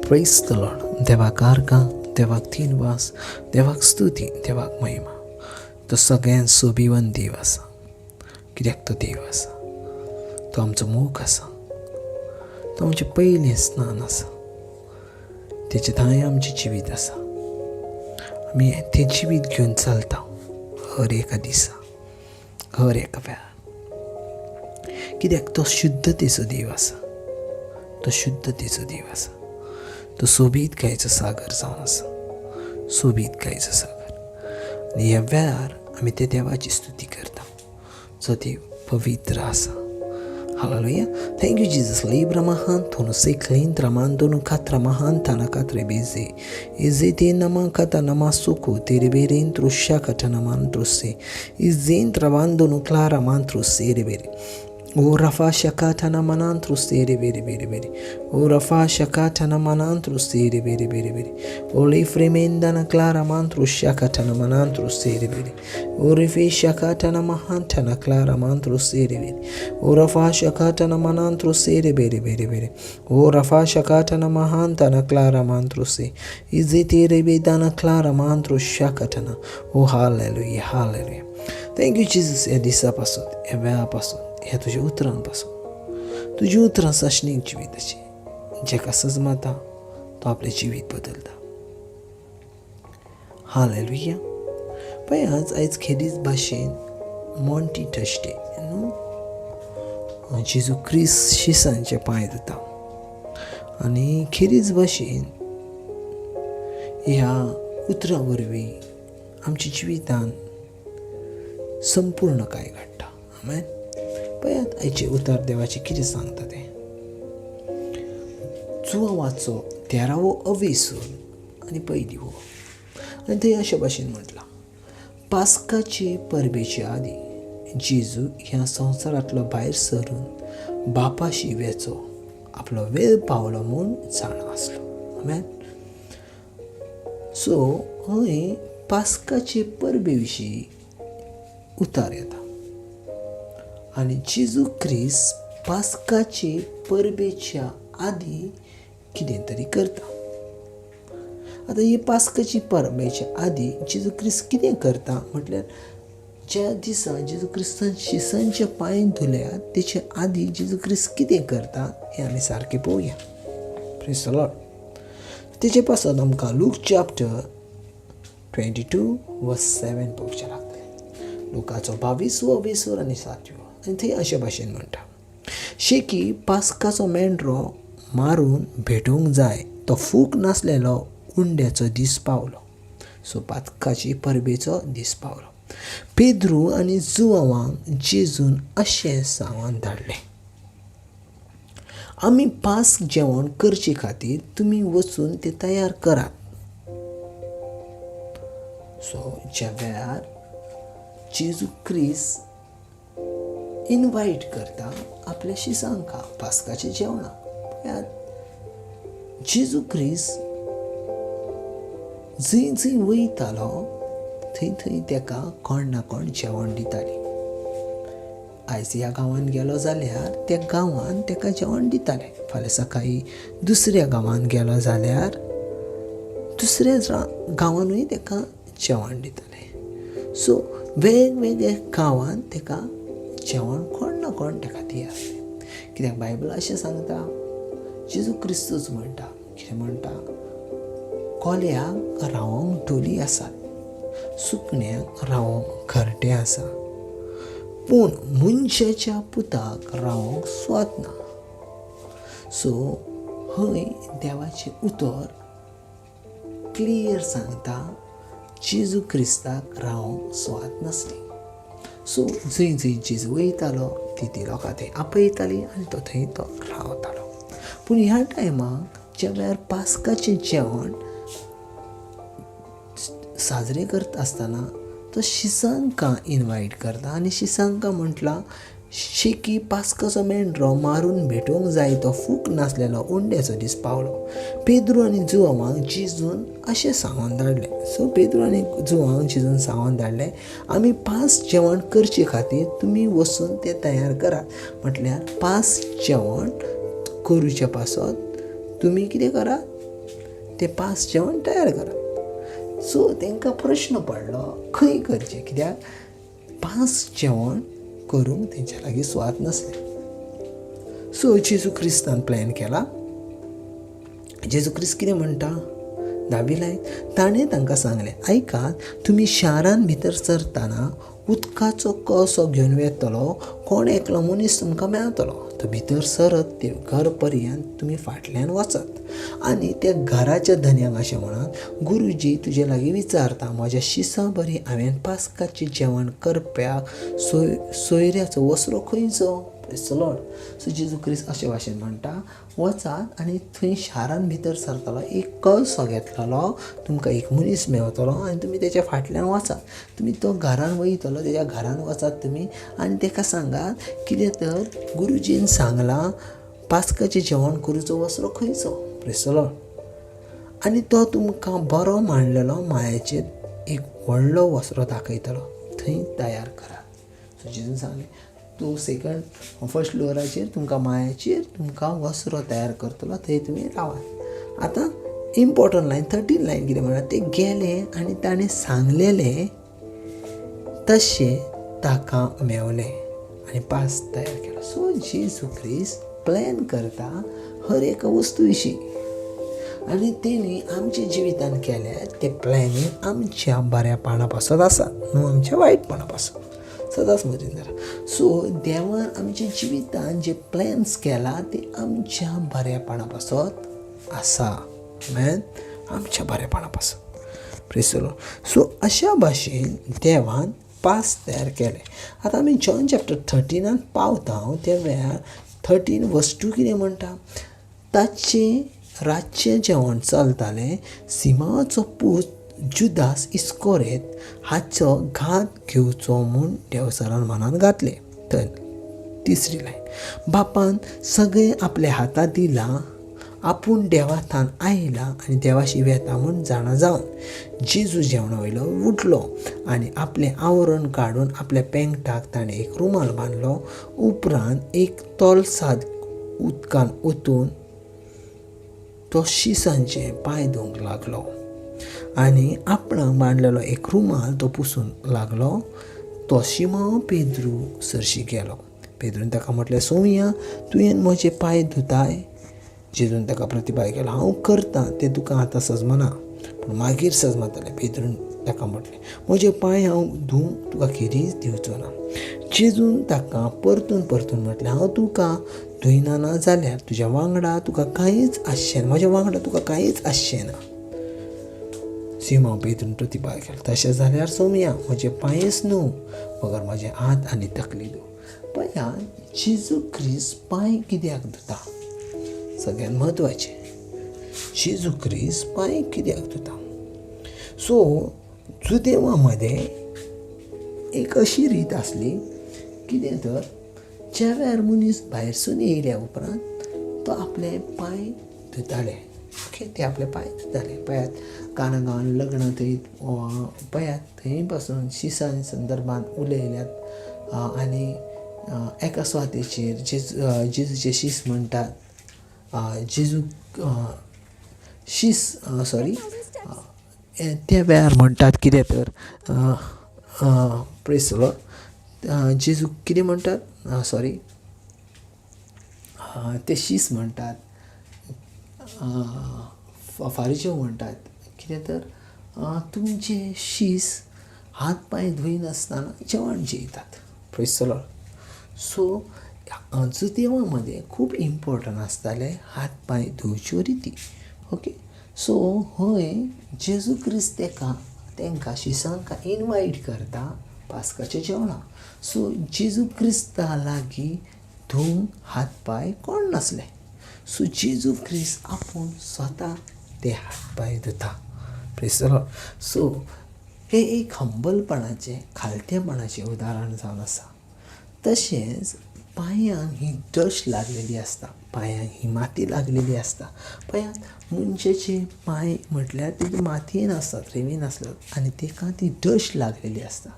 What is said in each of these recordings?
प्रेज the Lord. देवाक आर्गां, देवाक तीनवास, देवाक स्तुती, देवाक महिमा. तो सगळ्यान सोबिवन देव आसा. कित्याक तो देव आसा, तो आमचो मोग आसा, तो आमचें पयलें स्नान आसा, तेचे थांय आमचें जिवीत आसा. आमी तें जिवीत घेवन चलता हर एका दिसा, हर एका वेळार. कित्याक तो शुद्धतेचो देव आसा, तो शुद्धतेचो देव आसा, तो सोबीत गायचो सागर जावन आसा, सोबीत गायचो सागर. आनी ह्या वेळार आमी त्या देवाची स्तुती करता जो देव पवित्र आसा. Hallelujah. Thank you Jesus. Libra mahantono se klintra mandono katra mahantana katre beze. Izete namakata namasuku terebere intro shakata namantro se. Izentra vandono clara mantro se rebere. O rafa shakata namanantro se rebere bere bere. O rafa shakata namanantro se rebere bere bere. O le fremenda clara mantro shakata namanantro se rebere. O refe shakata namahantana clara mantro se rebere. O rafa shakata namanantro se rebere bere bere. O rafa shakata namahantana clara mantro se. Izete rebedana clara mantro shakatana. O hallelujah, hallelujah. Thank you Jesus. ह्या दिसा पासून, ह्या वेळा पासून, ह्या तुज्या उतरां पासून, तुजी उतरां साशनीक जिविताची, जेका सजमाता तो आपलें जिवीत बदलता. हालेलुया. पळय आज आयज खेरीज भाशेन मॉन्टी थर्सडे न्हू, जेजू क्रिस्त शिसांचे पांय धुता. आनी खेरीज भाशेन ह्या उतरां वरवीं आमच्या जिवितान संपूर्ण काय घडटा. आमेन. पळयात आयचें उतर देवाचें कितें सांगता तें. जुवाचो 13वो अवेसूर आनी पयली वो. आनी थंय अशे भाशेन म्हटलां, पास्काचे परबेचे आदीं जेजू ह्या संवसारांतलो भायर सरून बापाशी वेचो आपलो वेळ पावलो म्हूण जाणा आसलो. आमेन. सो हय पास्काचे परबे विशीं उतार येता आनी जेजू क्रिस्त पास्काचे परबेच्या आदीं कितें तरी करता. आतां ही पास्काची परबेच्या आदीं जेजू क्रिस्त कितें करता म्हटल्यार, ज्या दिसा जेजू क्रिस्तान शिसांचे पांय धुल्यात तेचे आदीं जेजू क्रिस्त कितें करता हें आमी सारकें पळोवया. Praise the Lord. तेचे पासत आमकां लूक चॅप्टर 22 वर्स 7 पळोवचें लागतलें. लुकाचो 22वो वेसूर आनी 7वो. आनी थंय अशे भाशेन म्हणटा, शेकी पास्काचो मेंढरो मारून भेटूंक जाय तो फूक नासलेलो उंड्याचो दीस पावलो. सो पास्काची परबेचो दीस पावलो. पेद्रू आनी जुवांक जेजून अशें सांगून धाडलें, आमी पास्क जेवण करचे खातीर तुमी वचून ते तयार करात. सो ज्या वेळार जेजू क्रिस्त इनवायट करता आपल्या शिसांका पास्काचें जेवणाक, पळयात जेजू क्रिस्त जंय जंय वयतालो थंय थंय तेका कोण ना कोण जेवण दिताली. आयज ह्या गांवान गेलो जाल्यार त्या गांवान तेका जेवण दिताले. फाल्यां सकाळीं दुसऱ्या गांवान गेलो जाल्यार दुसऱ्या गांवानूय तेका जेवण दिताले. सो वेगवेगळ्या गांवान तेका जेवण कोण ना कोण तेका दी आसलें. कित्याक बायबल अशें सांगता, जेजू क्रिस्तूच म्हणटा, कितें म्हणटा, कोल्याक रावोंक ढोली आसात, सुकण्याक रावोंक घरटे आसा, पूण मनशाच्या पुताक रावोंक स्वात ना. सो हय देवाचें उतर क्लियर सांगता जेजू क्रिस्ताक रावोंक स्वात नासली. सो जंय जंय जेजू वयतालो ती ती लोकां थंय आपयताली आनी तो थंय तो रावतालो. पूण ह्या टायमाक ज्या वेळार पास्काचें जेवण साजरें करता आसतना तो शिसांकां इनवायट करता आनी शिसांकां म्हटलां, शेकी पास्काचो मेंढरो मारून भेटोवंक जाय तो फूक नासलेलो उंड्याचो दीस पावलो. पेद्रू आनी जुवांक जेजून अशें सांगून धाडलें. सो पेद्रू आनी जुवांक जेजून सांगून धाडलें, आमी पास जेवण करचे खातीर तुमी वचून तें तयार करात. म्हटल्यार पास जेवण करूचे पासत तुमी कितें करात, तें पास जेवण तयार करात. सो तांकां प्रश्न पडलो खंय करचें, कित्याक पास जेवण करूंक तेंच्या लागीं सुवात नासली. सो जेजू क्रिस्तान प्लॅन केला. जेजू क्रिस्त कितें म्हणटा 10वी लायन, ताणें तांकां सांगलें, आयकात, तुमी शारान भितर सरतना उदकाचो कळसो घेवन वेतलो, कोण एकलो मनीस तुमकां मेळटलो, तो भितर सरत ते घर पर्यंत तुमी फाटल्यान वचात आनी त्या घराच्या धनयांक अशें म्हणात, गुरुजी तुजे लागीं विचारता, म्हज्या शिसां बरी हांवें पास्काचें जेवण करप्याक सोयऱ्याचो वसरो खंयचो? Praise the Lord. So जेजू क्रिस्त अशे भाशेन म्हणटा, वचात आनी थंय शारान भितर सरतलो एक कळसो घेतलेलो, तुमकां एक मनीस मेवतलो आनी तुमी तेच्या फाटल्यान वचात, तुमी तो घरान वयतलो तेज्या घरान वचात तुमी आनी तेका सांगात कितें तर गुरुजीन सांगलां पास्काचें जेवण करूचो वसरो खंयचो? Praise the Lord. आनी तो तुमकां बरो मांडलेलो माळ्याचेर एक व्हडलो वसरो दाखयतलो, थंय तयार करात. सो जेजून सांगलें, तूं सेकंड फर्स्ट फ्लोराचेर तुमकां माळ्याचेर तुमकां वसरो तयार करतलो, थंय तुमी रावात. आतां इम्पॉर्टंट लायन 13 लायन कितें म्हणटा, ते गेले आनी ताणें सांगलेलें तशें ताका मेवलें आनी पास तयार केलो. सो जेजू क्रिस्त प्लॅन करता हर एका वस्तू विशीं आनी तेणी आमच्या जिवितान केल्या ते प्लॅनींग आमच्या बऱ्यापणा पासत आसा, न्हू आमच्या वायटपणा पासत. सदांच मदीं धरा. सो देवान आमच्या जिवितान जे प्लॅन्स केला ते आमच्या बऱ्यापणा पासत आसा. आमेन. आमच्या बऱ्यापणा पासत. Praise the Lord. सो अशा भाशेन देवान पास तयार केले. आतां आमी जॉन चॅप्टर 13 पावता त्या वेळार 13 वर्स 2 कितें म्हणटा, ताचें रातचें जेवण चलतालें, सिमाचो पूत जुदास इस्कोरेत हाचो घात घेवचो म्हूण देवसरान मनान घातलें. तर 3री लायन, बापान सगळें आपल्या हातांत दिलां, आपूण देवाथान आयला आनी देवाशी वेता म्हूण जाणा जावन जेजू जेवणा वयलो उठलो आनी आपलें आवरण काडून आपल्या पेंगटाक ताणें एक रुमाल बांदलो. उपरांत एक तोलसाद उदकान ओतून तो शिसांचे पांय धुवंक लागलो आनी आपणाक बांदलेलो एक रुमाल तो पुसूंक लागलो. तो शिमांव पेद्रू सरशी गेलो. पेद्रून ताका म्हटलें, सोमया, तुवें म्हजे पांय धुताय? जेजून ताका प्रतिभाय केलो, हांव करतां तें तुका आतां सजमना, पूण मागीर सजमतलें. पेद्रून ताका म्हटलें, म्हजे पांय हांव धुवंक तुका खेरीज दिवचो ना. जेजून ताका परतून परतून म्हटलें, हांव तुका धुयना ना जाल्यार तुज्या वांगडा तुका कांयच आसचें ना, म्हज्या वांगडा तुका कांयच आसचें ना. सिमांव पेद्रून प्रतिभाय केलो, तशें जाल्यार सोमया, म्हजे पांयच न्हू मगर म्हजे हात आनी तकली धू. पळया, जेजू क्रिस्त पांय कित्याक धुता? सगळ्यांत म्हत्वाचें, जेजू क्रिस्त पांय कित्याक धुता? सो जुदेवा मदें एक अशी रीत आसली कितें तर, ज्या वेळार मनीस भायरसून येयल्या उपरांत तो आपले पांय धुताले. ओके, ते आपले पांय धुताले. पळयात, काना गांवान लग्न थंय पळयात, थंय पासून शिसां संदर्भान उलयल्यात आनी एका सुवातेचेर जेजूचे शीस म्हणटात, जेजू शीस सॉरी त्या वेळार म्हणटात कितें तर, प्रेज the Lord, जेजू कितें म्हणटात, सॉरी ते शीस म्हणटात, फारिजेव म्हणटात कितें तर, तुमचे शीस हात पांय धुयनासतना जेवण जेयतात. Praise the Lord. सो जुदेवा मदें खूब इम्पोर्टंट आसतालें हात पांय धुवच्यो रिती. ओके, सो हय जेजू क्रिस्त तेंकां शिसांक इनवायट करता पास्काच्या जेवणाक. सो जेजू क्रिस्ता लागीं धुवंक हात पांय कोण नासले. सो जेजू क्रिस्त आपूण स्वता ते हात पांय धुता. Praise the Lord. सो हें एक हंबलपणाचें, खालतेपणाचें उदाहरण जावन आसा. तशेंच पांयांक ही डस्ट लागलेली आसता, पांयांक ही माती लागलेली आसता. पळयात, मनशाचे पांय म्हटल्यार ते मातयेन आसतात, रेंवेन आसतात आनी ताका ती डस्ट लागलेली आसता.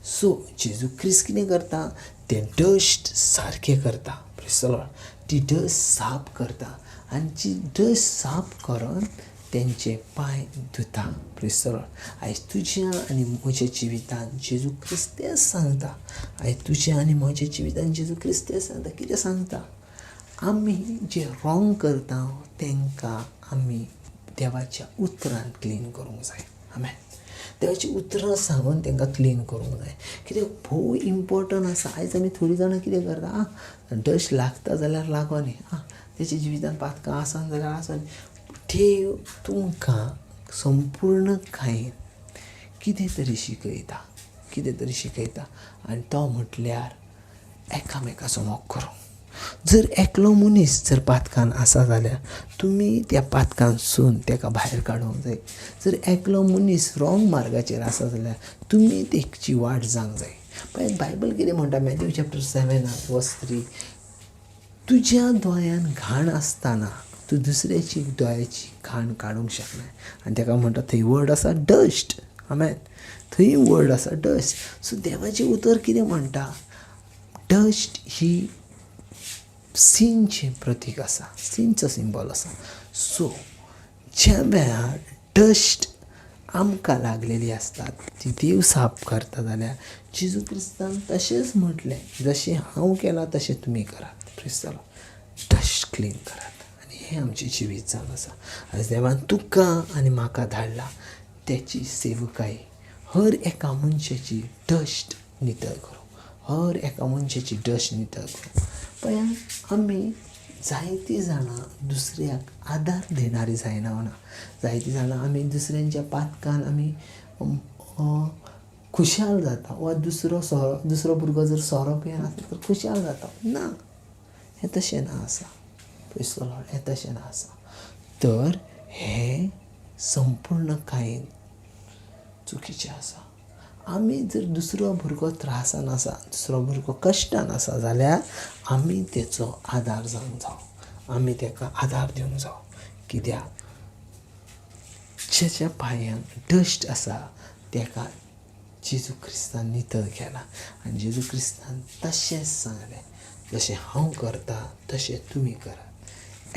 सो जेजू क्रिस्त कितें करता, तें डस्ट सारकें करता. Praise the Lord. ती डस्ट साफ करता आनी ती डस्ट साफ करून तेंचे पांय धुता. प्रेज the Lord. आयज तुज्या आनी म्हज्या जिवितान जेजू क्रिस्त तेंच सांगता. आयज तुज्या आनी म्हज्या जिवितान जेजू क्रिस्त तेंच सांगता. कितें सांगता? आमी जे रोंग करता तांकां आमी देवाच्या उतरान क्लीन करूंक जाय. आमेन. देवाची उतरां सांगून तांकां क्लीन करूंक जाय. कित्याक भोव इम्पोर्टंट आसा. आयज आमी थोडीं जाणां कितें करता, आं डस्ट लागता जाल्यार लागोनी, आं तेच्या जिवितान पातकां आसा जाल्यार आसोनी. देव तुमकां संपूर्णकायेन कितें तरी शिकयता, कितें तरी शिकयता. आनी तो म्हटल्यार एकामेकाचो मोग करूंक. जर एकलो मनीस जर पातकान आसा जाल्यार तुमी त्या पातकांसून ताका भायर काडूंक जाय. जर एकलो मनीस रोंग मार्गाचेर आसा जाल्यार तुमी तेची वाट जावंक जाय. पळय बायबल कितें म्हणटा, मॅथ्यू चॅप्टर 7 वर्स 3, तुज्या दोळ्यान घाण आसतना तूं दुसऱ्याची दोळ्याची घाण काडूंक शकना. आनी ताका म्हणटा थंय वर्ड आसा डस्ट. आमेन. थंय वर्ड आसा डस्ट. सो देवाचें उतर कितें म्हणटा, डस्ट ही सिनचें प्रतीक आसा, सिनचो सिंबॉल आसा. सो ज्या वेळार डस्ट आमकां लागलेली आसता ती देव साफ करता जाल्यार जेजू क्रिस्तान तशेंच म्हटलें, जशें हांव केलां तशें तुमी करात. प्रेज the Lord. Dust clean करात. आनी हें आमचें जिवीत जावन आसा. आयज देवान तुका आनी म्हाका धाडला तेची सेवकाय हर एका मनशाची डस्ट नितळ करूं, हर एका मनशाची डस्ट नितळ करूं. पळया आमी जायतीं जाणां दुसऱ्याक आदार दिणारी जायना म्हणा. जायतीं जाणां आमी दुसऱ्यांच्या पातकान आमी खुशाल जाता, वा दुसरो भुरगो जर सोरो पियेन आसता तर खुशाल जाता. ना, हें तशें ना आसा. प्रेज the Lord. हें तशें ना आसा. तर हें संपूर्णकायेन चुकीचें आसा. आमी जर दुसरो भुरगो त्रासान आसा, दुसरो भुरगो कश्टान आसा जाल्यार आमी तेचो आदार जावंक जावो, आमी ताका आदार दिवंक जावो. कित्याक जेच्या पांयांक डस्ट आसा ताका जेजू क्रिस्तान नितळ केला. आनी जेजू क्रिस्तान तशेंच सांगलें, जशें हांव करता तशें तुमी करात.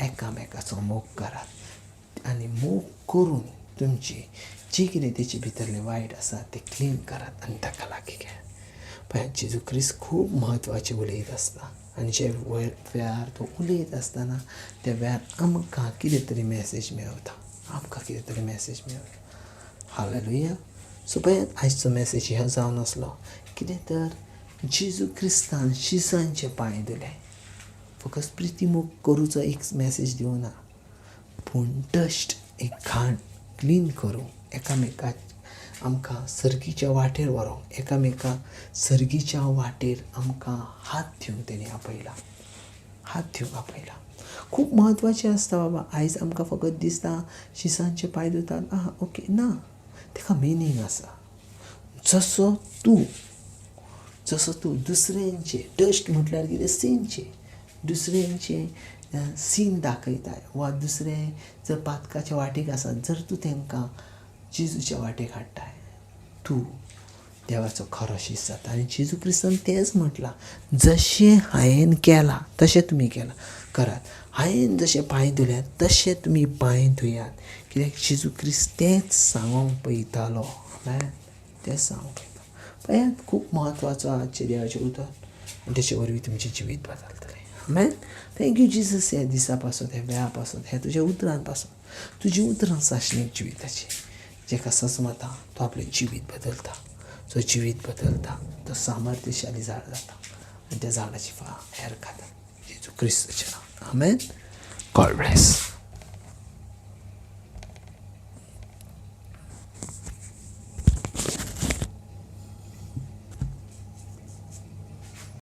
एकामेकाचो मोग करात आनी मोग करून तुमची जी कितें तेचे भितरलें वायट आसा तें क्लीन करात आनी ताका लागीं घेयात. पळय जेजू क्रिस्त खूब म्हत्वाचें उलयत आसता आनी जे वेळार तो उलयत आसतना त्या वेळार आमकां कितें तरी मॅसेज मेळता, आमकां कितें तरी मॅसेज मेळता. हालेलुया. सो पळयात आयचो मॅसेज हो जावन आसलो कितें तर जेजू क्रिस्तान शिसांचे पांय धुले. फकत प्रिती मोग करूचो एक मॅसेज दिवना, पूण डस्ट एक घाण क्लीन करूं, एकामेकाक आमकां सर्गीच्या वाटेर व्हरूंक, एकामेकाक सर्गीच्या वाटेर आमकां हात दिवंक तेणी आपयला, हात दिवंक आपयला. खूब म्हत्वाचें आसता बाबा. आयज आमकां फकत दिसता शिसांचे पांय धुतात, आं ओके, ना, ताका मिनींग आसा. जसो तूं दुसऱ्यांचे डस्ट म्हटल्यार कितें, सिनचे, दुसऱ्यांचे सीन दाखयताय वा दुसरे जर पातकाच्या वाटेक आसा जर तूं तांकां जेजूच्या वाटेक हाडटाय, तूं देवाचो खरो शीस जाता. आनी जेजू क्रिस्तान तेंच म्हटलां, जशें हांवें केलां तशें तुमी केलां करात, हांवें जशें पांय धुल्यात तशें तुमी पांय धुयात. कित्याक जेजू क्रिस्त तेंच सांगोंक पळयतालो, तेंच सांगोंक पळयता. पळयात खूब म्हत्वाचो आजचें देवाचें उतर आनी तेचे वरवीं तुमचें जिवीत बदलतलें. आमेन. Thank you Jesus, ह्या दिसा पासून, ह्या वेळा पासून, ह्या तुज्या उतरान पासून. तुजी उतरां सासणीक जिविताची, जेका सजमता तो आपलें जिवीत बदलता, जो जिवीत बदलता तो सामर्थ्यशाली झाड जाता आनी त्या झाडाची फळां हेर खाता. जेजू क्रिस्ताचें नांव. आमेन. God bless.